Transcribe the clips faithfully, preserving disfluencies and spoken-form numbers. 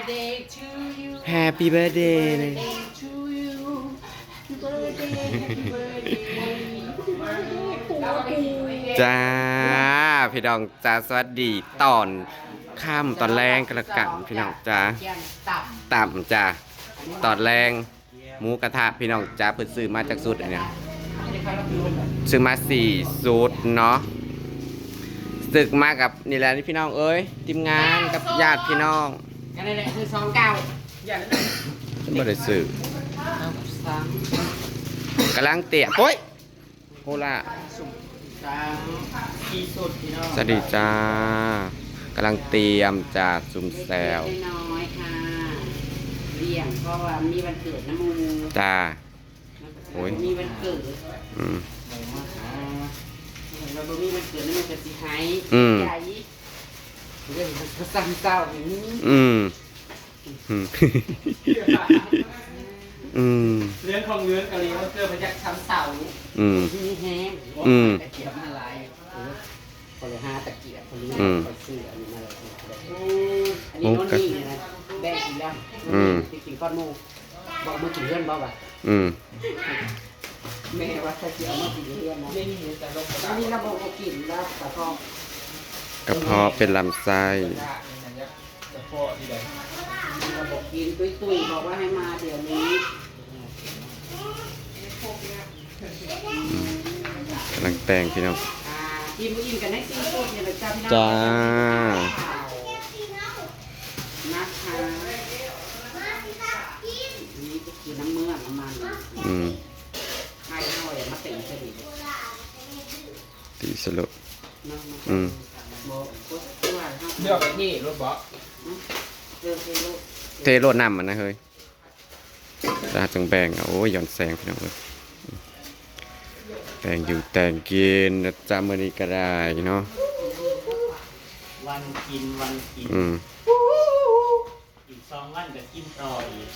Happy birthday จ้า พี่น้องจ้า สวัสดีตอนค่ำตอนแลงกันละกันพี่น้องจ้า ต่ำจ้า ตอนแลง หมูกระทะพี่น้องจ้า เพิ่นซื้อมาจากสุดอันเนี้ย ซื้อมาสี่ชุดเนาะ ซื้อมากับนี่แหละนี่พี่น้องเอ้ย ทีมงานกับญาติพี่น้อง กันนั่นแหละคือสองเก้า ฉันบ่ได้ซื้อ กำลังเตรียมโอ้ย โคล่า สามสี่สุดพี่น้อง สวัสดีจ้า กำลังเตรียมจ้า ซุมแซว น้อยๆค่ะเลี้ยงเพราะว่ามีวันเกิดน้ำมู จ้า โอ้ย มีวันเกิด อืม เราบ่มีวันเกิดน้ำมูกับสิไฮ อืม ใหญ่เรื่องซ้ำเศร้าอย่างนี้ อืม อืม อืม เรื่องของเรื่องกะลีว่าเกิดมาจากซ้ำเศร้า อืม ที่แห้ง อืม กระเทียมอะไรคนละห้าตะเกียบคนนี้ อืม คนซื้ออันนี้มาเลยอันนี้โน่นนี่นะแบ่งกินแล้ว อืม ไปกินก้อนหมูบอกมากินเพื่อนบอกว่า อืม แม่ว่าถ้าจะเอามากินเพื่อนนะนี่เราบอกว่ากินแล้วกระเพาะ กระเพาะเป็นลำไส้ กระเพาะที่ใดเราบอกกินตุ้ยๆบอกว่าให้มาเดี๋ยวนี้ กำลังแต่งพี่น้อง อ่ากินมื้ออิ่มกันได้สี่คนเนี่ยแหละจ้าพี่น้อง จ้า นะคะนี่ก็คือน้ำเมือกน้ำมัน อืม ไข่เท่าไหร่มาเต็มเฉลี่ย ตีสลบ เนาะมัน อืม บอกก็ตัวเท่า เลือกไปที่รถเบาะ เออคือลูก เทโลดน้ำมันนะเฮ้ยแล้วจังแบ่งเอาโอ้ยย้อนแสงพี่น้องเอ้ยแต่งอยู่แต่งกินนะจ๊ะมื้อนี้ก็ได้เนาะ วันกินวันกิน อืม อีกสองวันก็กินต่ออีก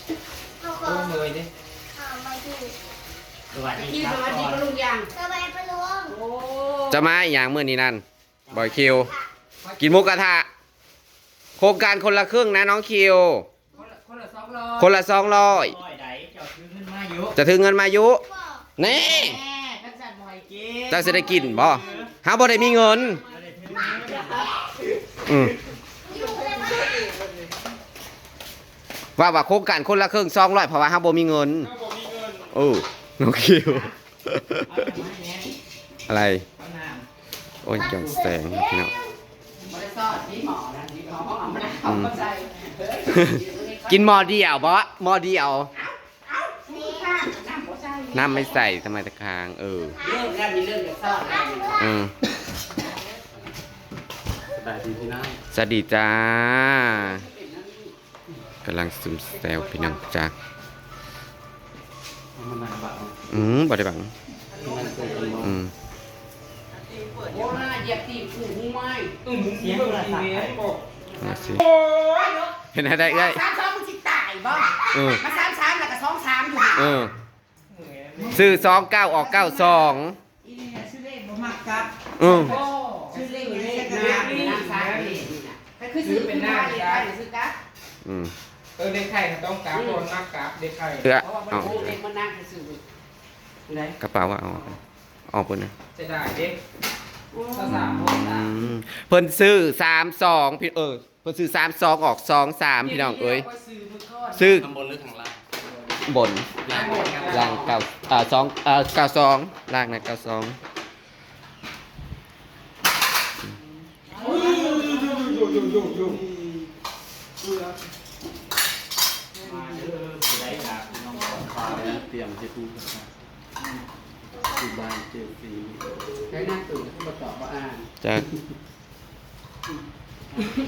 โอ้เมยดิ สวัสดี ที่ ค ส รับ วัสดี ก่อน ก็ลุงยัง สบายปะลุง โอ้ จะมาอีกอย่างมื้อนี้นั่น บ่อยคิว กินหมูกระทะ โครงการคนละครึ่งนะน้องคิว คนละคนละสองร้อย คนละสองร้อย ร้อยใดเจ้าถือเงินมาอยู่ จะถือเงินมาอยู่ บอก นี่ แม่ท่านสั่นบ่อยกิน เจ้าสิได้กินบ่เฮาบ่ได้มีเงิน ไม่ได้ถือเงิน อืมว่าว่าโครงการคนละครึ่งสองร้อยเพราะว่าเฮาบ่มีเงิน ก็บ่มีเงิน เออน้องคิว อะไร เอาน้ำ โอ้ยย้อนแสงพี่น้อง บริษัทนี่หมอนะนี่หมอเอามาเอามาใส่ กินหม้อเดียวบ่หม้อเดียว นี่ค่ะน้ำบ่ใส่ น้ำไม่ใส่ทำไมตะคาง เออ เลิกแล้วมีเรื่องจะซ่อนแล้ว อืม สบายดีพี่น้อง สวัสดีจ้า กำลังซุมแซวพี่น้องจ้า มันหนักเบา อืมบ่ได้บัง มันเกิดเป็นมอง อืม โอ้หน้าเหยียบตีนกูหูไม้ อืมเสียงมันตีเมย์บอก มาสิเห็นได้เอ้ย สามสองมึงสิตายบ่ เออ มาสามสามแล้วก็สองสามอยู่ เออ ซื้อสองเก้าออกเก้าสอง อีนี่ชื่อเลขบ่มักกลับ อืม โอ้ชื่อเลขเลขนะเลขนะเลขนี่นะไปคือซื้อเป็นหน้าเลขไทยซื้อกลับ อืม เออเด็กไทยเขาต้องกราบโดนมากกราบเด็กไทย เอื้อ เพราะว่ามัน เอา โอ้เลขมันนั่งคือซื้อ ไหน กระเป๋าว่าเอาออกไปออกไปนะ จะได้เด็กภาษาโบ อื ราณ มเพิ่นซื้อสามสองพี่เออเพิ่นซื้อสามสองออกสองสามพี่น้องเอ้ย ไปซื้อมือก้อน ซื้อ ข้างบนหรือข้างล่าง บน ล่าง ล่างเก้าอ่าสองเอ่อเก้าสองล่างนะเก้าสอง เตรียมให้ดูนะครับที่บ้านเจอฟรี ใช้หน้าตื่นที่มาตอบว่าอ่าน จ้ะ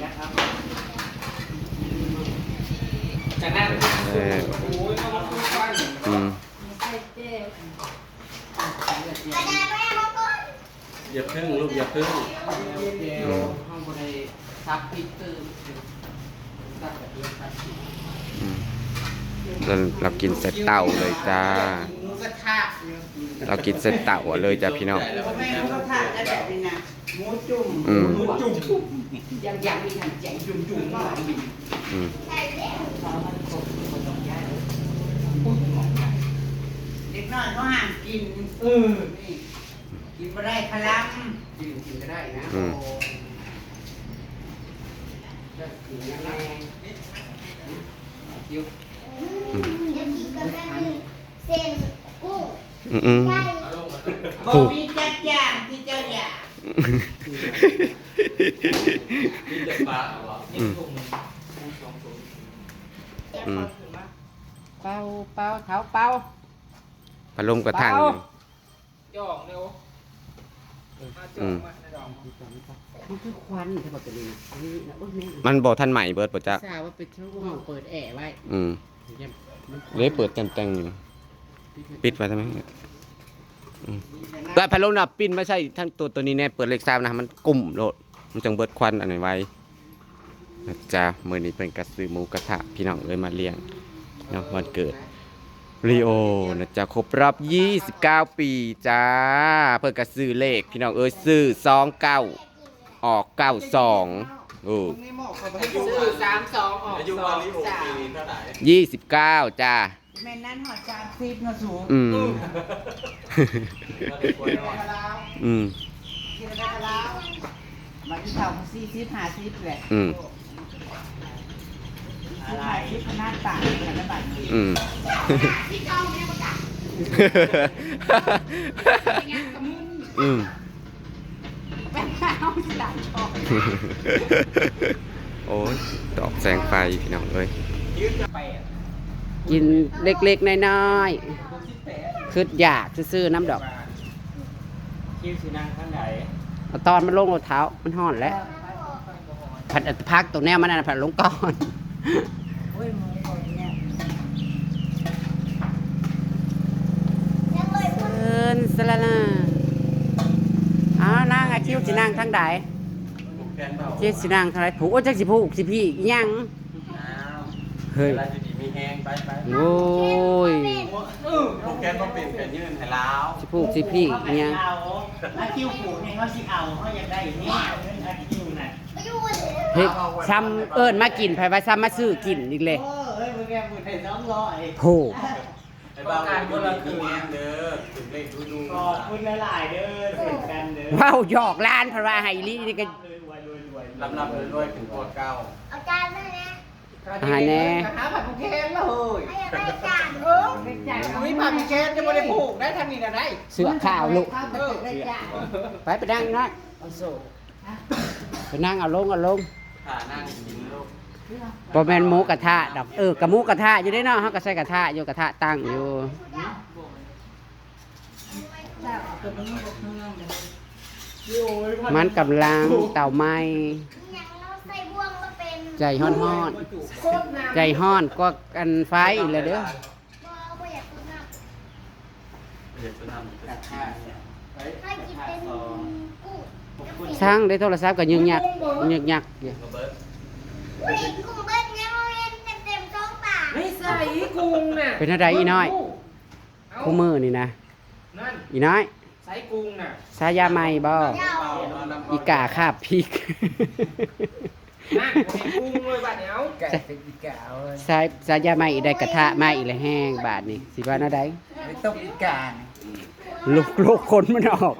นะครับ จะนั่ง เออ โอ้ยต้องมาพูดกัน อืม อย่าเพิ่งลูกอย่าเพิ่ง เดี๋ยวห้องบนในซับพิกเตอร์ซับแบบนี้ครับ อืมเราเรากินเสร็จเต่าเลยจ้า หมูกระทะ เรากินเสร็จเต่าเลยจ้าพี่น้อง แม่หมูกระทะแล้วแบบนี้นะหมูจุ่ม อืม หมูจุ่มยังยังมีทางแจงจุ่มจุ่มหน่อย อืม เขาห้ามกิน เออ นี่ กินบ่ได้คะลำ กิน กินก็ได้นะ อืม โอ้ เลิกกินยังไง คิว อืม เดี๋ยวกินกับแม่หนึ่งเส้นกุ้ง อืมอืม ไก่ บ่มีจักอย่างที่เจ้าอยาก มีแต่ปลาเหรอ อืม เป่าเป่าเท้าเป่า พัดลมกระทั่ง จ่องเร็วมาจ่องมาในดอง มันคือควันใช่ป่ะตัวนี้นะอันนี้นะโอ้ยแม่ง มันบ่ทันใหม่เบิดบ่จ๊ะ สาวว่าเป็นช่วงเปิดแอร์ไว้ อืม เยี่ยมมัน เลยเปิดแจ้งๆอยู่ ปิดไว้ทำไมอืมแต่พัดลมน่ะปิ้นไม่ใช่ทั้งตัวตัวนี้แน่เปิดเลขสามนะมันกลุ่มโลด มันจังเบิดควันอันนี้ไว้นะจ๊ะมื้อนี้เพิ่นก็ซื้อหมูกระทะพี่น้องเอ้ยมาเลี้ยงเนาะวันเกิดลีโอนะจ๊ะครบรอบยี่สิบเก้าปีจ้า เพิ่นก็ซื้อเลขพี่น้องเอ้ยซื้อสองเก้าออกเก้าสองโอ้ ซื้อสามสองออกสองสาม ยี่สิบเก้าจ้า แม่นนั้นหอดสามสิบเนาะสูง อืม กินอะไรก็ลาว อืม กินอะไรก็ลาวมาที่เท่าสี่สิบห้าสิบแหละ อืม สี่สิบห้าสิบขนาดต่างกันแล้วบัดนี้ อืม อืม แม่นเอาสิหลังออก โอ้ยดอกแสงไฟพี่น้องเอ้ย ยืดจะแปด กินเล็กๆน้อยๆคืออยากซื่อๆน้ำดอก คิวสีนางข้างไหน เอาตอนมันลงเอาเท้ามันห่อนแล้วผัดผักตัวแนวมันนั่นนะผัดลงก่อน โอ้ยหมูก่อนเนี่ย เอินสะละล่าอ้าวนางอาคิวสินางทางใด ผูกแขนเบา คิวสินางทางใดผูกโอ้ยจักสิผูกสิพี่อีหยัง อ้าว เฮ้ย อะไรจะดีมีแฮงไปไป โอ้ย ผูกแขนต้องเป็นแขนยื่นให้ลาว สิผูกสิพี่อีหยัง เอาอาคิวผูกเนี่ยเขาสิเอาเขาอยากได้เนี่ยเงินอาคิวน่ะ เฮ้ยซ้ำเอิ้นมากินไผว่าซ้ำมาซื้อกินอีกเลย โอ้เอ้ยมึงแกผูกให้สองร้อย โห ไอ้บ้าคนละคือแฮงเด้อถึงเลขดูดู ขอบคุณหลายๆเด้อเช่นกันเด้อ เว้าหยอกหลานไผว่าให้อีหลีนี่ก็ รวยรวยรวย ลำลำรวยๆถึงพวกเก่า เอาจานมานะ หาแน่ หาผัดผูกแขนเลย ไม่อยากได้จาน เออมีผัดผูกแขนจะไม่ได้ผูกได้ทางนี้นะได้ เสื้อขาวลูก เออ ไปไปนั่งอีกหน้อย ไปนั่งเอาลงเอาลง ขานั่งกินลูก บ่แม่นหมูกระทะดอกเออกับหมูกระทะอยู่ได้เนาะเฮาก็ใส่กระทะอยู่กระทะตั้งอยู่ มันกำลังเตาไหม้ ยังเราใส่บ่วงมาเป็น ใจฮ้อนฮ้อน โคตรนาน ใจฮ้อนก็กันไฟอีกแล้วเด้อ บ่บ่อยากกินน้ำ เดี๋ยวจะนำกระทะเนี่ย ถ้ากินเป็นกุ้ง สร้างได้โทรศัพท์ก็ยึกยักยึกยักอยู่ กระเบิด อุ้ยกุ้งเบิดเนี่ยเราเห็นเต็มๆสองตา ไม่ใส่กุ้งน่ะ เป็นอะไรอีน้อย เอ้า คู่มือนี่นะ นั่น อีน้อย ใส่กุ้งน่ะ สายาใหม่บ่ เจ้า อีกาคาบพริก นั่นเป็นกุ้งเลยบัดเนี้ย ไก่เป็นอีกาเว้ย สายสายาใหม่อีได้กระทะมาอีแล้วแห้งบาดนี้สิว่าแนวใด ไม่ต้องอีกานะ ลูกลูกคนมันออก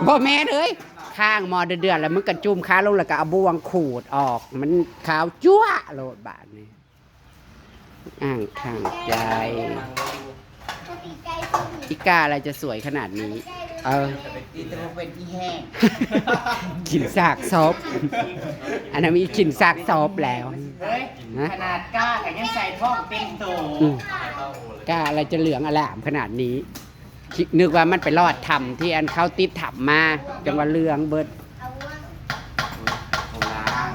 บ่แม่นเอ้ยข้างหม้อเดือดๆแล้วมึงกระจุ่มขาลงแล้วก็เอาบ่วงขูดออก มันขาวจั๊วะโลดบาดนี้อ้างข้างใจ ปกติใจสูง อีกาอะไรจะสวยขนาดนี้ เออ อีตัวเป็นอีแห้ง กินซากศพอันนั้นมีกินซากศพแล้ว เฮ้ย นะ ขนาดกล้าแต่ยังใส่ท้องเต็มโต อืมกาอะไรจะเหลืองอลามขนาดนี้ คิดนึกว่ามันไปรอดถ้ำที่อันเขาติดถ้ำมาจังหวัดเหลืองเบิด เอาว่าง ของล้าง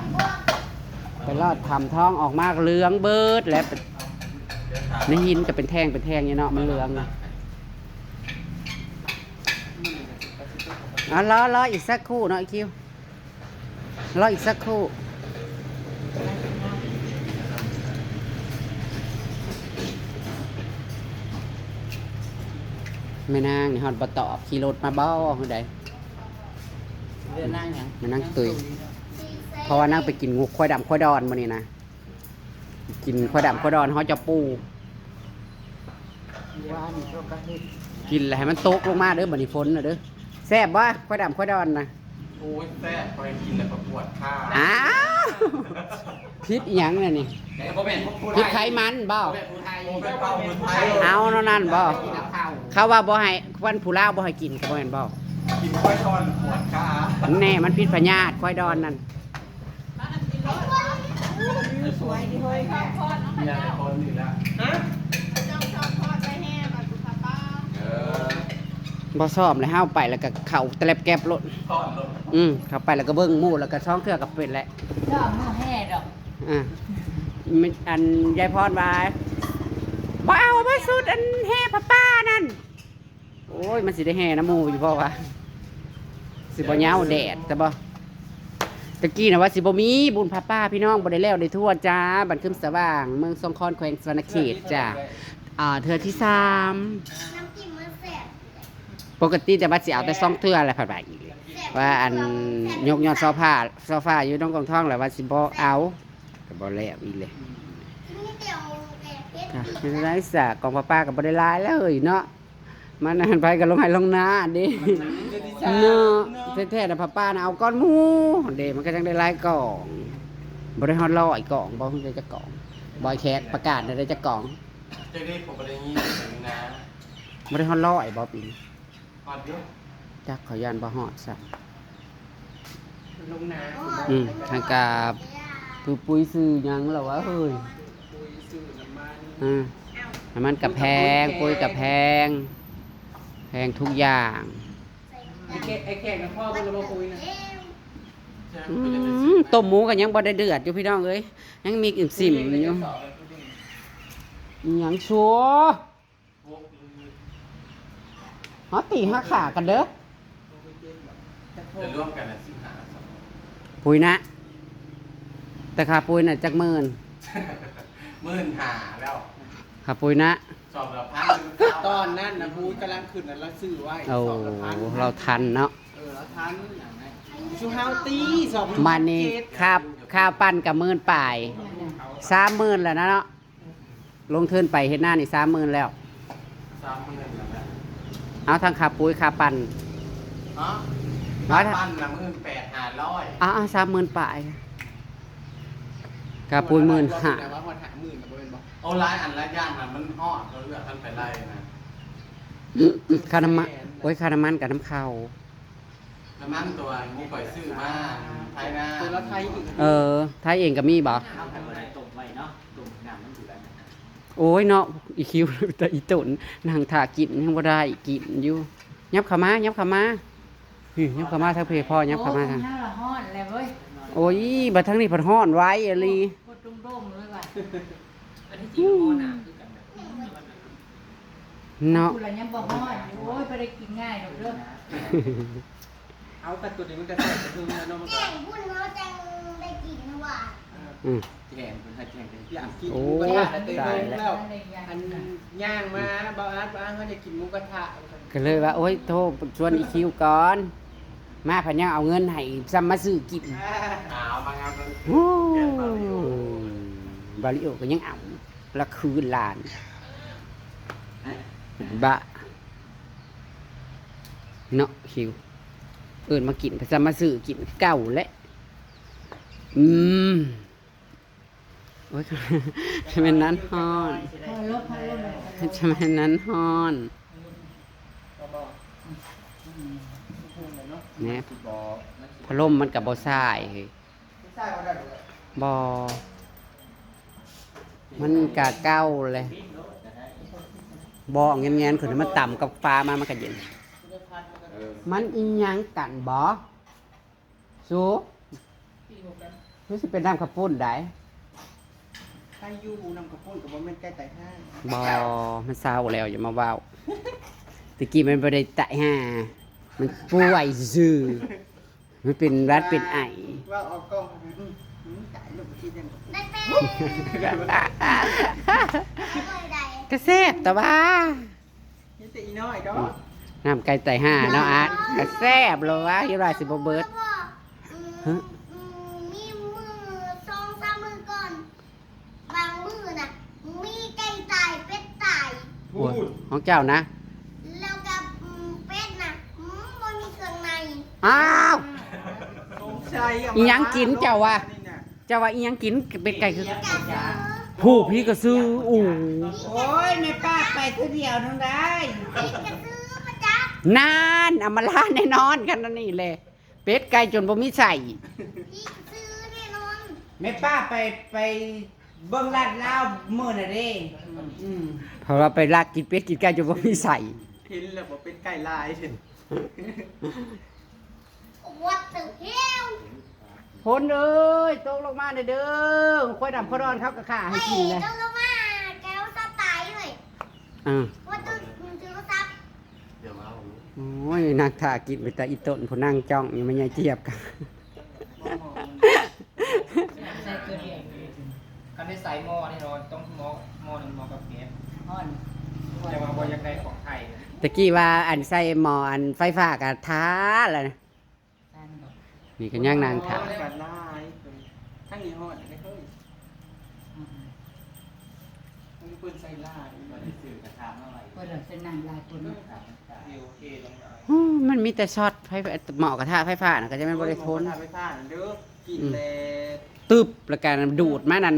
ไปรอดถ้ำท้องออกมาเหลืองเบิดแล้วในหินก็เป็นแท่งเป็นแท่งอยู่เนาะมันเหลืองนะอ่ะรอรออีกสักครู่เนาะอีคิวรออีกสักครู่ แม่นางนี่ฮอดบ่ตอบขี่รถมาบ่คือใด เดินนั่งหยัง แม่นางตุย เพราะว่านางไปกินงวกควายดำควายดอนมื้อนี้นะ กินควายดำควายดอนฮอดเจ้าปู่ ว่านี่ก็กระเฮ็ด กินแล้วให้มันตกลงมาเด้อ บัดนี้ฝนน่ะเด้อ แซ่บบ่ ควายดำควายดอนนะ โอ้ย แซ่บ ไปกินแล้วก็ปวดขา อ้าว ผิดอีหยังน่ะนี่ แต่บ่แม่นผู้ไทย ผิดไขมันบ่ บ่แม่นผู้ไทย บ่แม่นผู้ไทย เอาเนาะนั่นบ่ กินกับข้าว เขาว่าบ่ให้ คนผู้ลาวบ่ให้กินก็บ่แม่นบ่ กินควายดอนปวดขา แน่ มันผิดพยาธิควายดอนนั่น สวยดีเฮ้ย เนี่ยคนนี่ละ ฮะ เออ บ่ซ้อมเลย เฮาไปแล้วก็เข้าแตลบแกบโลด ซ้อมโลด อืม เข้าไปแล้วก็เบิ่งหมู่ แล้วก็สองเทื่อก็เป็นแล้ว ซ้อมมื้อแห่ดอก อ่ะ มัน อันยายพรว่า บ่เอา บ่สุด อันแห่ผ้าป่านั่น โอ้ย มันสิได้แห่นำหมู่อยู่บ่วะ สิบ่เหย้าแดด แต่บ่ ตะกี้น่ะว่าสิบ่มีบุญผ้าป่าพี่น้อง บ่ได้แล้วได้ทั่วจ้า บ้านคึมสว่าง เมืองสองคอน แขวงสะหวันนะเขตจ้า อ่า เทื่อที่สาม น้ำจิ้มมันแซ่บ ปกติแต่ว่าสิเอาแต่สองเทื่อแหละ ผัดไปอีก ว่าอันยกยอดโซฟา โซฟาอยู่หนองกองทอง แล้วว่าสิบ่เอา ก็บ่แล้วอีกเลย กินนิดเดียวแอบเผ็ด อ่ะ เป็นไรสะ กองผ้าป่าก็บ่ได้หลายเลยเนาะ มันอันไปก็ลงไฮ่ลงนาเด้ เนาะ แท้ๆนะ ผ้าป่านะ เอาก้อนหมู่เด้ มันก็จั่งได้หลายกอง บ่ได้ฮอดร้อยกอง บ่ฮู้ได้จักกอง บอยแคทประกาศได้จักกอง จักได้ ผมบ่ได้ยินเสียงนะ บ่ได้ฮอดร้อยบ่ปีนี้ ฮอดอยู่ จักเขาย่านบ่ฮอดซ้ำ ลงนา อืม ทางกาบ คือปุ๋ยซื้อหยังล่ะวะเฮ้ย ปุ๋ยซื้อน้ำมัน อ่า น้ำมันก็แพง ปุ๋ยก็แพง แพงทุกอย่าง ไอ้แขก ไอ้แขกนะพ่อมันมาคุยนะ อืม ต้มหมูก็ยังบ่ได้เดือดอยู่พี่น้องเอ้ย ยังมีกลิ่นสิมอยู่ อิหยังชัว เฮาตีเฮาขากันเด้อ จะร่วมกันนะ สิบห้า สอง ปุ๋ยนะ แต่ค่าปุ๋ยน่ะจักหมื่น หมื่นห้าแล้ว ค่าปุ๋ยนะ สอบละพัน ตอนนั้นนะ หมูกำลังขึ้นนะ เราซื้อไว้ โอ้ สอบละพัน เราทันเนาะ เออ เราทัน สุเฮาตี สอบละพันเจ็ด มานี่ ค่า ค่าปั่นก็หมื่นปลาย สามหมื่นแล้วนะเนาะ ลงทุนไปเฮ็ดนานี่ สามหมื่นแล้ว สามหมื่นแล้วนะ เอาทั้งค่าปุ๋ยค่าปั่น ฮะ เอาทั้ง ค่าปั่นน่ะ หมื่นแปดห้าร้อย อ่ะ อ่ะ สามหมื่นปลาย ค่าปุ๋ยหมื่นห้า แต่ว่าฮอดห้าหมื่นน่ะ บ่แม่นบ่ เอาหลายอันหลายอย่างน่ะ มันฮอด เราเลือกกันไปไล่นะ ค่าน้ำมัน โอ้ย ค่าน้ำมันกับน้ำข้าว น้ำมันตัวหมู่ข่อยซื้อมาไถนา ตัวละไถอีก เออ ไถเองก็มีบ่ เอาไปบ่ได้ ต้มไว้เนาะ ต้มน้ำมันอยู่แล้วนะ โอ้ยเนาะ อีคิว แต่อีตนนั่งถ่ากินยังบ่ได้กินอยู่ ยับเข้ามา ยับเข้ามา นี่ ยับเข้ามาทางเพพ่อ ยับเข้ามาทาง โอ้ย ทางนั้นละฮ้อนแล้วเว้ย โอ้ย บัดทางนี้พัดฮ้อนไว้อีหลี โคตรโด่งๆเลยว่ะ อันที่จริงมันฮ้อนนะ คือกันแบบ เนาะ กูละยังบ่ฮ้อนอยู่ โอ้ย บ่ได้กินง่ายดอกเด้อ เอาแต่ตัวนี้มันก็ใส่กระเทียมแล้วเนาะ มันก็ แกงบุญเนาะ จังได้กินหวาน อืม แกงเป็นไทยแกงเป็น อยากกิน โอ้ หมูกระทะแล้ว ตายแล้ว เต็มแล้ว อันย่างมา บ่าวอาร์ต บ่าวอาร์ต เขาจะกินหมูกระทะ ก็เลยว่า โอ้ย โทรชวนอีคิวก่อน มาพันยังเอาเงินให้ซ้ำมาซื้อกิน เอามาครับ โอ้ บาริโอก็ยังเอา ละคืนหลาน บะ เนาะคิว เอิ้นมากิน พระจำมาซื้อกินเก่าและ อืม โอ้ย จะเป็นนั้นฮ้อน พอลบพอลบเลย จะเป็นนั้นฮ้อน เนี่ย พัดลมมันกับบ่ส่ายเฮ้ย บ่ มันกะเก่าเลย บ่แงนๆ ขึ้น มันต่ำกับฟ้ามา มันก็เย็น มันอีหยังกันบ่ สู คือสิเป็นน้ำข้าวปุ้นได้ ใครอยู่น้ำข้าวปุ้นก็บ่แม่นไก่ไต่ห้าง บ่ มันเศร้าแล้ว อย่ามาเว้า ตะกี้มันบ่ได้ไต่ห้า มันป่วยซื่อ มันเป็นหวัดเป็นไอ ว่าออกกล้อง อืม อืม ตายลูกที่นั่น ได้แป้ง กระแซบแต่ว่า นี่แต่อีน้อยดอก น้ำไก่ไต่ห้าเนาะ อ่ะ กระแซบเลยว่า เฮ็ดว่าสิบ่เบิด พ่อ อืม ฮะ อืม มีมื้อสองสามมื้อก่อน บางมื้อน่ะ มีไก่ตาย เป็ดตาย โอ้ย พูด ของเจ้านะ แล้วก็ อ้าว สงสัย อีหยังกินเจ้าวะ เจ้าว่าอีหยังกิน เป็ดไก่คือ ผู้พี่ก็ซื้อ อู้ โอ้ย แม่ป้าไปเทื่อเดียวนึงได้ นั่น อำมาลาแน่นอน คันนี้แหละ เป็ดไก่จนบ่มีใส่ แม่ป้าไป ไปเบิ่งลาดลาวมื้อน่ะเด้ อืม เพราะว่าไปลักกินเป็ดกินไก่จนบ่มีใส่ เห็นแล้วบ่ เป็นไก่ลาย What the hell? ฝนเอ้ย ตกลงมาเด้อ ควายดำควายดอนเขาก็ฆ่าให้กินเลย ตกลงมา แกวสไตล์เลย อ่า ว่าต้องถือโทรศัพท์ โอ้ย นางถ่ากินไปแต่อีต้นผู้นางจ้องอยู่ ไม่ใหญ่เจี๊ยบกัน ใส่ตัวเดียว คันได้ใส่หม้อนี่เนาะ ต้องหม้อ หม้อหนึ่งหม้อกับแก๊ส อ่อน แต่ว่าบ่อยากได้ของไทย ตะกี้ว่าอันใส่หม้ออันไฟฟ้ากับท้าแล้วนะ นี่ก็ย่างนางถ่า กันหลาย ทั้งนี้ฮอดได้เฮ้ย อืม มันเปิ้นใส่หลาย บ่ได้ซื้อกระทะมาไว้ เพิ่นเอาเส้นน้ำลายคน เออ เดี๋ยวโอเคลงหน่อย อู้ มันมีแต่ช็อตไฟฟ้า หม้อกระทะไฟฟ้าน่ะ ก็จะแม่นบ่ได้ทน หม้อกระทะไฟฟ้านั่นเด้อ กิน อืม แล้ว ตึบ แล้วก็ดูดมานั่น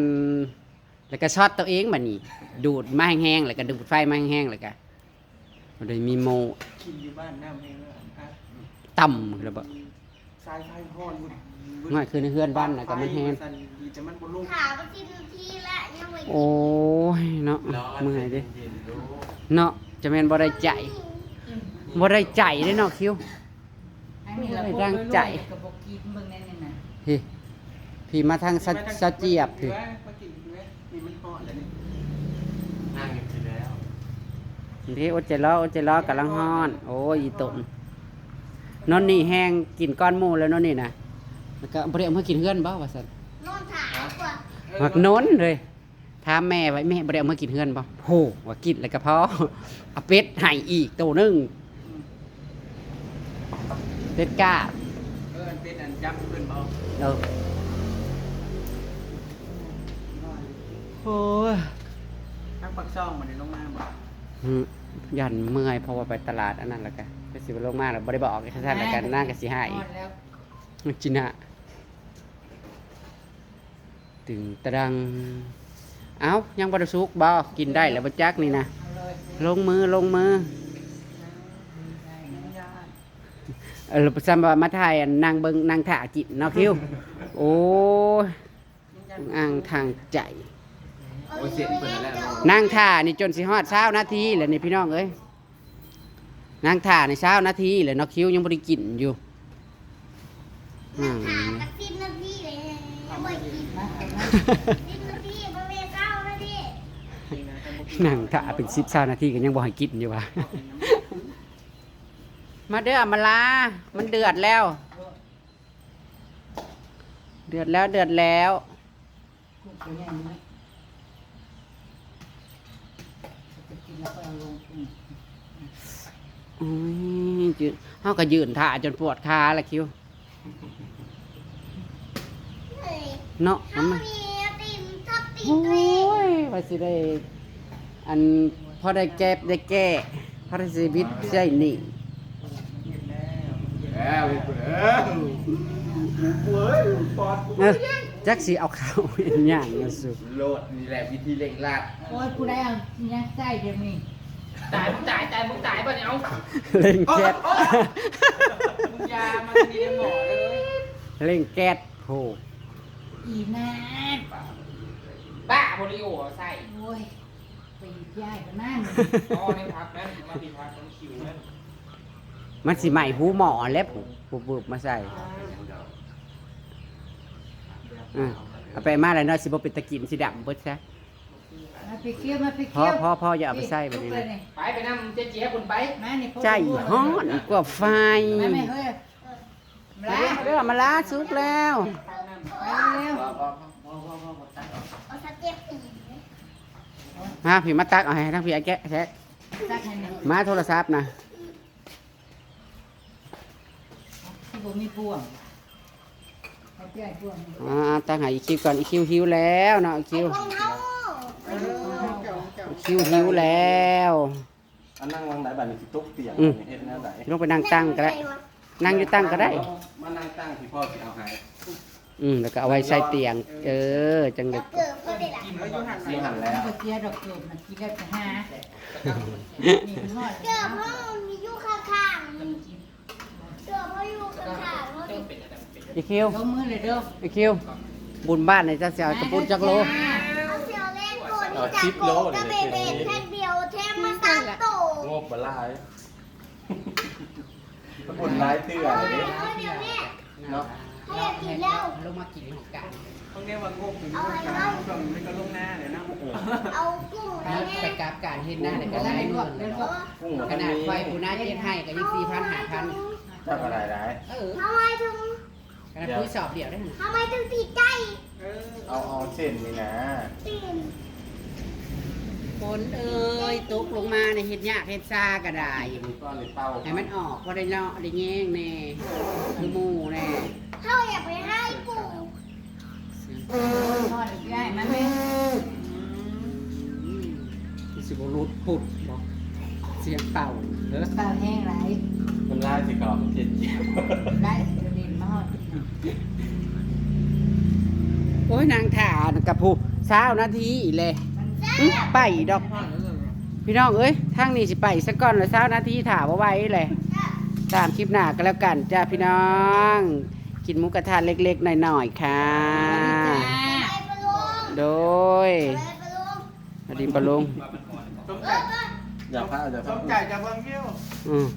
แล้วก็ช็อตตัวเองบัดนี้ ดูดมาแห้งๆ แล้วก็ดูดไฟมาแห้งๆ แล้วก็บ่ได้มีโม กินอยู่บ้านน้ำแห้งแล้ว อ่ะ ต่ำแล้วบ่ สายไฟฮ้อนบุด ง่ายคือในเฮือนบ้านน่ะก็มันแห้ง สั่นดีแต่มันบ่ลง ขาก็สิบนาทีละยังไม่ โอ้ยเนาะ รอ เมื่อยเด้ เย็นๆ ลูก เนาะ จะแม่นบ่ได้ใจ บ่ได้ใจเด้เนาะคิว อันนี้ละ บ่ได้ดังใจ พวกรวยๆ ก็บ่กินเบิ่งแน่นี่นะ พี่ พี่มาทางสะ สะเจี๊ยบพี่ มากินไหม นี่มันฮ้อนแล้วนี่ นั่งอยู่ที่แล้ว นี่อดใจรอ อดใจรอกำลังฮ้อน โอ้ย อีตน นนนี่แฮงกินก้อนหมู่แล้วนนนี่นะ แล้วก็บ่ได้เอามากินเฮือนบ่ว่าซั่น นอนถ่ายกว่า มักนนเลย ถามแม่ว่า "แม่บ่ได้เอามากินเฮือนบ่?" โห ว่ากินแล้วก็พอ เอาเป็ดให้อีกโตหนึ่ง เป็ดกล้า เออ อันเป็นอันจับขึ้นบ่ เออ โอ้ย ทางปากซองบ่ได้ลงมาบ่ อืม ย่านเมื่อย เพราะว่าไปตลาดอันนั้นแล้วก็ ก็สิลงมาแล้วบ่ได้บอกจั่งซั่นแล้วก็นางก็สิให้ ฮอดแล้ว จินะ ตึงตะดัง เอ้า ยังบ่ได้สุกบ่ กินได้แล้วบ่จักนี่นะ เอาเลย ลงมือ ลงมือ เออ ซ้ำว่ามาถ่ายอันนั่งเบิ่ง นั่งถ่ากินเนาะคิว โอ้ย อ่างทางใจ โอ้ย เสร็จเพิ่นแล้ว นั่งถ่านี่จนสิฮอดซาวนาทีแล้วนี่พี่น้องเอ้ย นั่งถ่านี่ซาวนาทีแล้วเนาะ คิวยังบ่ได้กินอยู่ นั่งถ่า อืม จักสิบนาทีเลย ยังบ่ได้กิน สิบนาที บ่แม่นซาวนาที นั่งถ่าเป็นสิบซาวนาทีก็ยังบ่ให้กินอยู่วะ มาเด้ออำมาลา มันเดือดแล้ว เดือดแล้ว เดือดแล้ว กุ้งตัวใหญ่ไหม จะกินแล้วก็เอาลงกุ้ง โอ้ย ยืน เฮาก็ยืนถ่าจนปวดขาละคิว เนาะ มัน โอ้ย ว่าสิได้ อัน พอได้แก็บได้แก้ พอได้ชีวิตใช้หนี้ แล้ว เอ้ย ปอดกู เอ้ย จักสิเอาข้าวเฮ็ดหยังล่ะสุ โลด นี่แหละวิธีเร่งรัด โอ้ย ผู้ใดเอายังใส่เดี๋ยวนี้ ตาย มึงตาย ตาย มึงตายบ่เนี่ย เอา เร่งแก๊ส โอ๊ย มึงอยามาที่นี่หมอเลย เร่งแก๊ส โห อีนาน บ้า โปลิโอใส่ โอ้ย ไปย้ายไปนั่น อ๋อ ในพักนั้น มาที่พักมันคิวนั่น มันสิไหม้หูหมอแล้ว ปุ๊บปุ๊บมาใส่ อ่ะ เอาไปมาแล้วเนาะ สิบ่เป็นตะกิน สิดำเบิดซะ มาไปเคี่ยว มาไป พอ เคี่ยว พอ พอ อย่าเอาไปใส่แบบนี้นะ ไป ไปนำเจ๊เจี๊ยบคุณไป มานี่ พวก ใจฮ้อนกว่าไฟ มาแม่เฮ้ย มา เด้อ มาลาสุกแล้ว ไปเร็ว เอาสเต็ปอีก มาพี่มาตักเอาให้ทั้งพี่ไอ้แกะแกะ ตักให้หน่อย มาโทรศัพท์นะ ที่บ่มีพ่วง เอาเปลี่ยนพ่วง อ่า ตักให้อีคิวก่อน อีคิวหิวแล้วเนาะ อีคิว ไอ้พวกเฮา อีคิวหิวแล้ว อันนั่งวางไหนบัดนี้สิตกเตียง อืม เฮ็ดแนวใด ลงไปนั่งตั้งก็ได้ นั่งอยู่ตั้งก็ได้ มานั่งตั้งที่พ่อสิเอาให้ อืมแล้วก็เอาไว้ใส่เตียง เออ จังเลย เกิดก็ได้ละ อยู่หันแล้ว บ่เสียดอกเกิดมันกินแล้วจะหานี่มันฮอด เกิดเพราะมันมีอยู่ข้างๆเกิดเพราะอยู่ข้างๆเขาถึง อีคิว ยกมือเลยเด้อ อีคิว บุญบ้านในเจ้าเสียตะปูนจักโล เอาเสียวแรกโกนจากโกนก็เบเบแค่เดียวแทมมาสามโต งบบ่หลายบุญหลายเตื้อเลยเด้ เอาเดี๋ยวนี้ เนาะ เขาอยากกินแล้ว ลงมากินของกัน ต้องเรียกว่างบถึงงบกลางช่วงนี้ก็ล่วงหน้าเลยนะ เอากุ้งอะไรเนี่ย ไปกราบการเห็นหน้าเลยก็ได้เงินแล้วเนาะ กุ้งกับ ข มัน นาด มี ไฟปูนาเจ็ดให้กับยี่สี่พันห้าพัน เจ้าก็ได้ได้ เออ ทำไมถึง ขนาดผู้สอบเดียวได้ขนาด ทำไมถึงติดใจ เอาเอาเส้นนี่นะ ตื่น ฝนเอ้ยตกลงมาในเห็ดยากเห็ดซาก็ได้ มีก้อนหรือเต้า ให้มันออกก็ได้เนาะได้แย่งแน่คือหมู่แน่ เขาอยากไปให้ปู่ ทอดได้มันแม่ สิบรุดพุดบอกเสียงเป่าเด้อ เป่าแห้งไหล น้ำลายสีขาวมันเจ็ดเจ็บ ได้กระเด็นมาฮอด โอ้ยนางถ่ากับผู้เช้านาทีอีกเลยอื้อไปดอก พี่น้องเอ้ยทางนี้สิไปสักก่อนละเช้านาทีถ่าว่าไหวเลยตามคลิปหน้าก็แล้วกันจ้าพี่น้อง กินหมูกระทะเล็กๆหน่อยๆค่ะ ไปปะลุง โดย ไปปะลุง สวัสดีปะลุง อย่าพลาดอย่าพ ส ลาด มใจจะเบิ่งวิว อืม